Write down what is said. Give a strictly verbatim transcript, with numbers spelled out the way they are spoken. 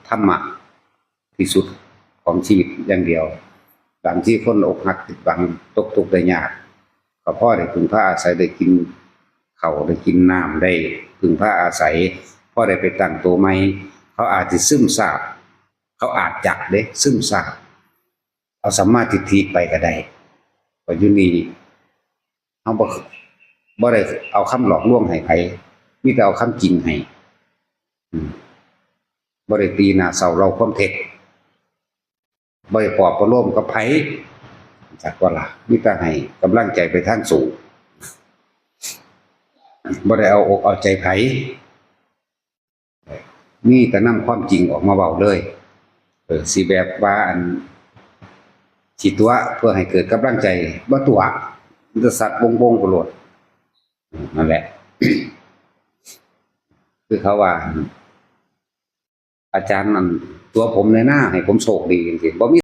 ธรรมะที่สุดของชีวิตอย่างเดียว บางทีคนอกหักผิดหวังตกทุกข์ได้ยาก ก็พอได้พึ่งพาอาศัยได้กินข้าวได้กินน้ำได้พึ่งพาอาศัย พอได้ไปตั้งตัวใหม่ เขาอาจจะซึมซาบ เขาอาจจะเด้ซึมซาบ เอาสัมมาทิฏฐิไปก็ได้ ก็อยู่นี่ เฮาบ่ บ่ได้เอาคำหลอกลวงให้ไผ มีแต่เอาคำจริงให้ อืม บ่ได้ตีหน้าเศร้าเล่าความเท็จ บ่ได้ปลอบประโลมกับไผ จักว่าล่ะ มีแต่ให้กำลังใจไปทางสูง บ่ได้เอาอกเอาใจไผ มีแต่นำความจริงออกมาเว้าเลย เออ สิแบบว่าอัน สิตั๋วเพื่อให้เกิดกำลังใจ บ่ตั๋ว มันจะสัตว์บงบงไปโลด อืม นั่นแหละ คือเขาว่า อาจารย์นั่นตั๋วผมในหน้าให้ผมโชคดีจังซี่ บ่มี